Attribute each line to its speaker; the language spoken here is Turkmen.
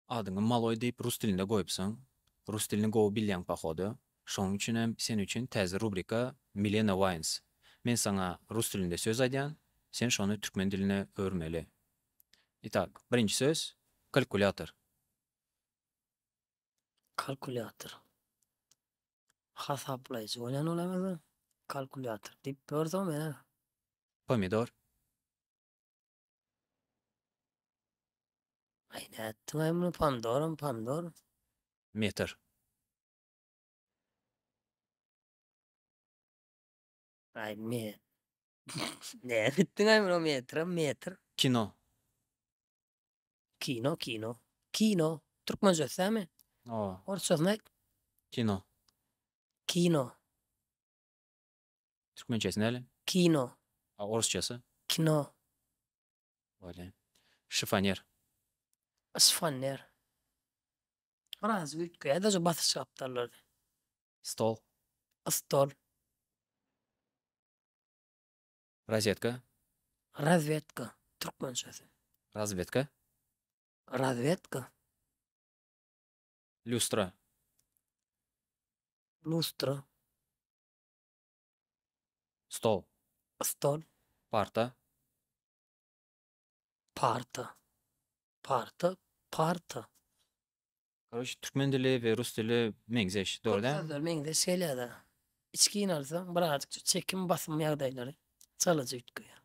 Speaker 1: Adyňy Maloý diýip rus dilinde goýupsyň. Rus dilini gowy bilýäň pohodu. Şonuň üçinem sen üçin täze rubrika Milena Wines. Men saňa rus dilinde söz aýdýan, sen şony türkmen diline öwürmeli. Itak, birinji söz, kalkulýator.
Speaker 2: Kalkulýator. Hasaplaýjy bolýan bolaýmasa, kalkulýator diýip görsem men-ä.
Speaker 1: Pomidor.
Speaker 2: Aý nätdiňaý muny pomdoram pomdor.
Speaker 1: Metr.
Speaker 2: Aý me nätdiňaý muny metrem metr.
Speaker 1: Kino.
Speaker 2: Kino kino. Kino. Türkmençesi dämi?
Speaker 1: Hawa.
Speaker 2: Orsçasyny aýt.
Speaker 1: Kino.
Speaker 2: Kino.
Speaker 1: Türkmençesi näle?
Speaker 2: Kino.
Speaker 1: A orsçasy?
Speaker 2: Kino.
Speaker 1: Bolýa. Şifoner.
Speaker 2: Şifoner. Birazjyk üýtgeýär-de şu basyş gapdallary.
Speaker 1: Stol.
Speaker 2: Stol.
Speaker 1: Rozetka.
Speaker 2: Razwetka. Türkmençesi.
Speaker 1: Razwetka.
Speaker 2: Razwetka.
Speaker 1: Lýustra.
Speaker 2: Lustra.
Speaker 1: Stol.
Speaker 2: Stol.
Speaker 1: Parta.
Speaker 2: Parta. Parta, parta.
Speaker 1: Karoç türkmen dili we rus dili meňzeş, dogry
Speaker 2: Köp
Speaker 1: dälmi?
Speaker 2: sözler meňzeş gelýär-de. Içgin alsaň, birazajyk şu çekim, basym ýagdaýlary çalaja üýtgeýär.